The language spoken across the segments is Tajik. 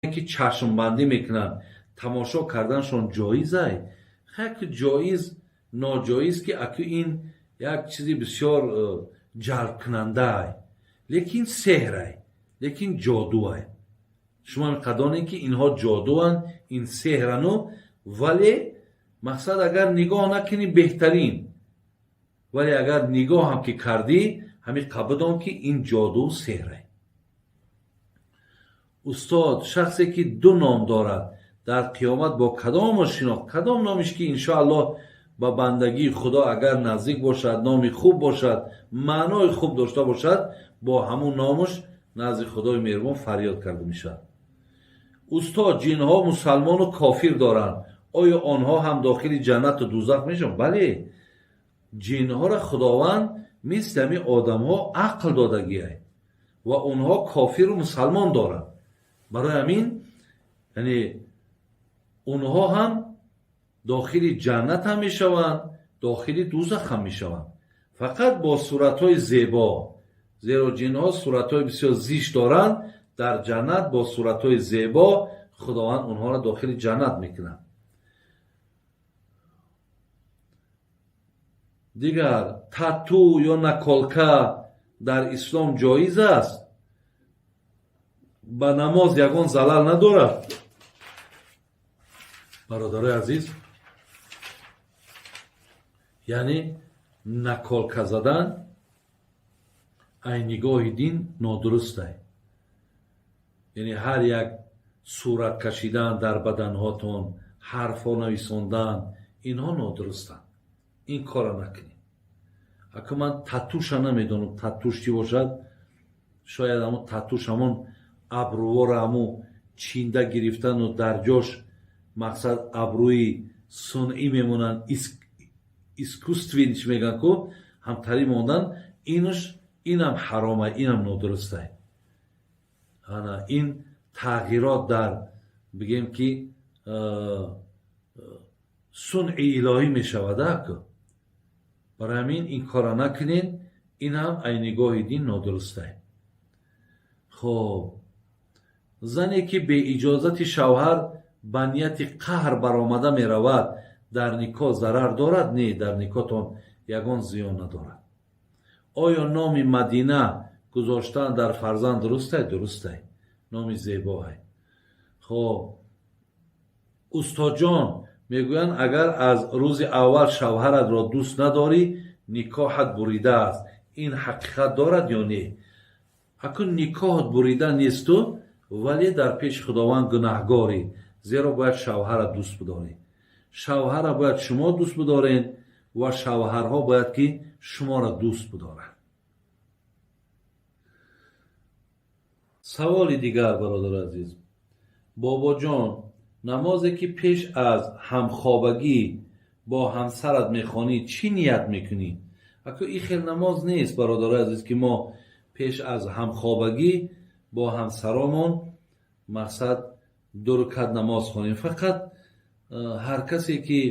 Ки чашмбандӣ мекунанд, тамошо карданашон ҷоизай? Хак, ҷоиз ноҷоиз ки аку ин як чизи бисёр ҷалбкунандаай, лекин сеҳрай, лекин ҷодуай. Шумо қадонем, ки инҳо ҷодуанд, ин сеҳрану, вале мақсад, агар нигоҳ накунӣ, беҳтарин, вале агар нигоҳам ки кардӣ, ҳамин қабидон, ки ин ҷоду сеҳрай. Устод, шахсе ки ду ном дорад, дар қиёмат бо кадомо шинохт? Кадом номиш ки, иншоаллоҳ, ба бандагии Худо агар наздик бошад, номи хуб бошад, маънои хуб дошта бошад, бо ҳамун номуш назди Худои меҳрубон фарёд карда мешавад. Устод, ҷинҳо мусалмону кофир доранд, оё онҳо ҳам дохили ҷаннату дузах мешаванд? Бале, ҷинҳоро Худованд мисли ҳамин одамҳо ақл додагиай ва онҳо кофиру мусалмон доранд. Барои ҳамин, яъне, онҳо ҳам дохили ҷаннат ҳам мешаванд, дохили дузах ҳам мешаванд, фақат бо суратҳои зебо, зеро ҷинҳо суратҳои бисёр зишт доранд. Дар ҷаннат бо суратҳои зебо Худованд онҳоро дохили ҷаннат мекунад. Дигар, тату ё наколка дар ислом ҷоиз аст? Ба намоз ягон залал надорад? Бародарои азиз, яъне наколка задан ай нигоҳи дин нодурустай. Яъне ҳар як сурат кашидан дар баданҳотон, ҳарфҳо нависондан, инҳо нодурустанд, ин корро накунед. Аку ман татуша намедонам, татуш чӣ бошад. Шояд ҳамон татуш ҳамон абрувора ҳамун чинда гирифтану дар ҷош, мақсад, абрӯи сунъӣ мемонанд, искусственный чӣ мегӯянд ку, ҳамтарӣ мондан, инаш инам ҳаромай, инам нодурустай. Ана ин тағйирот дар, бигем ки, сунъи илоҳӣ мешавад аку. Барои ҳамин ин корро накунед, ин ҳам ай нигоҳи дин нодурустай. Хоб, зане ки беиҷозати шавҳар ба нияти қаҳр баромада меравад, дар никоҳ зарар дорад? Не, дар никоҳтон ягон зиён надорад. Оё номи Мадина гузоштан дар фарзанд дурустай? Дурустай, номи зебоай. Хоб, устодҷон, мегӯянд, агар аз рӯзи аввал шавҳаратро дӯст надорӣ, никоҳат буридааст. Ин ҳақиқат дорад ё не? Акун никоҳат бурида несту, вале дар пеши Худованд гунаҳгорӣ, зеро бояд шавҳара дӯст бидорӣ. Шавҳара бояд шумо дӯст бидоред ва шавҳарҳо бояд ки шуморо дӯст бидоранд. Саволи дигар, бародари азиз. Бобоҷон, намозе ки пеш аз ҳамхобагӣ бо ҳамсарат мехонӣ, чӣ ният мекунӣ? Аку ин хел намоз нест, бародари азиз, ки мо пеш аз ҳамхобагӣ бо ҳамсаромон, мақсад, ду рукат намоз хонем. Фақат ҳар касе ки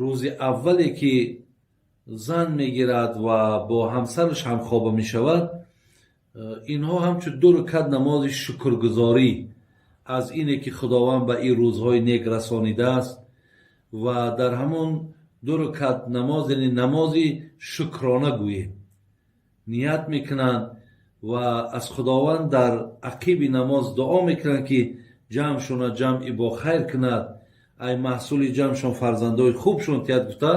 рӯзи аввале ки зан мегирад ва бо ҳамсараш ҳамхоба мешавад, инҳо ҳамчун ду рукат намози шукргузорӣ аз ине ки Худованд ба ин рӯзҳои нек расонидааст ва дар ҳамон ду рукат намоз, яъне намози шукрона гӯем, ният мекунанд ва аз Худованд дар ақиби намоз дуо мекунанд, ки ҷамъшона ҷамъи бо хайр кунад, ай маҳсули ҷамъшон фарзандои хубшон тиҳад гуфта,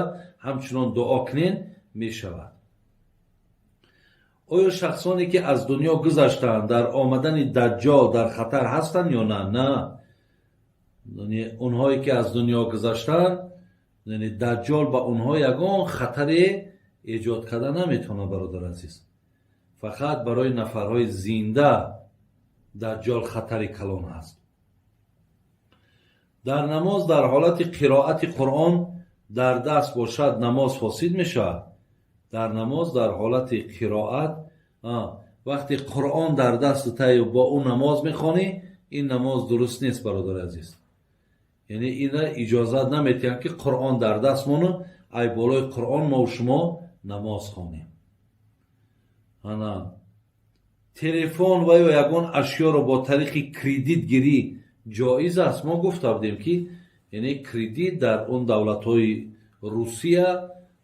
ҳамчунон дуо кунен, мешавад. Оё шахсоне ки аз дунё гузаштаанд, дар омадани Даҷҷол дар хатар ҳастанд ё на? На, онҳое ки аз дунё гузаштаанд, яъне Даҷҷол ба онҳо ягон хатаре эҷод карда наметавонад, бародар азиз. Фақат барои нафарҳои зинда Даҷҷол хатари калон ҳаст. Дар намоз дар ҳолати қироати Қуръон дар даст бошад, намоз фосид мешавад? Дар намоз дар ҳолати қироат, вақте Қуръон дар дасту таю бо ӯ намоз мехонӣ, ин намоз дуруст нест, бародари азиз. Яъне ина иҷозат наметиҳанд, ки Қуръон дар даст мону ай болои Қуръон мову шумо намоз хонем. Ана Телефон ва ё ягон ашёро бо тариқи кредит гирӣ ҷоиз аст? Мо гуфта будем, ки яъне кредит дар он давлатҳои Русия,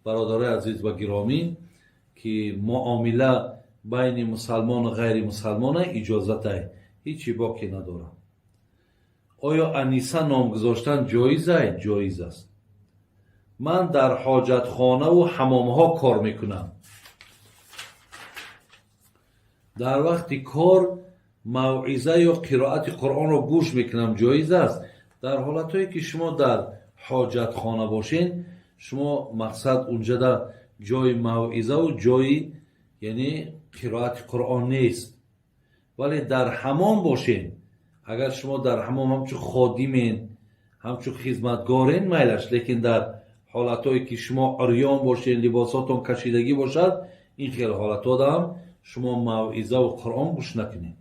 бародарои азиз ва гиромӣ, ки муомила байни мусалмону ғайри мусалмона иҷозатай, ҳечи боке надорад. Оё Аниса ном гузоштан ҷоизай? Ҷоиз аст. Ман дар ҳоҷатхонаву ҳамомҳо кор мекунам. Дар вақти кор мавъиза ё қироати Қуръонро гӯш мекунам, ҷоиз аст? Дар ҳолатҳое, ки шумо дар ҳоҷатхона бошед, шумо мақсад унҷада ҷои мавъизаву ҷои, яъне, қироати Қуръон нест. Вале дар ҳамом бошед, агар шумо дар ҳамом ҳамчун ходимен, ҳамчун хизматгорен, майлаш. Лекин дар ҳолатҳое, ки шумо урён бошед, либосотон кашидагӣ бошад, ин хел ҳолатҳода ҳам шумо мавъизаву Қуръон гӯш накунед.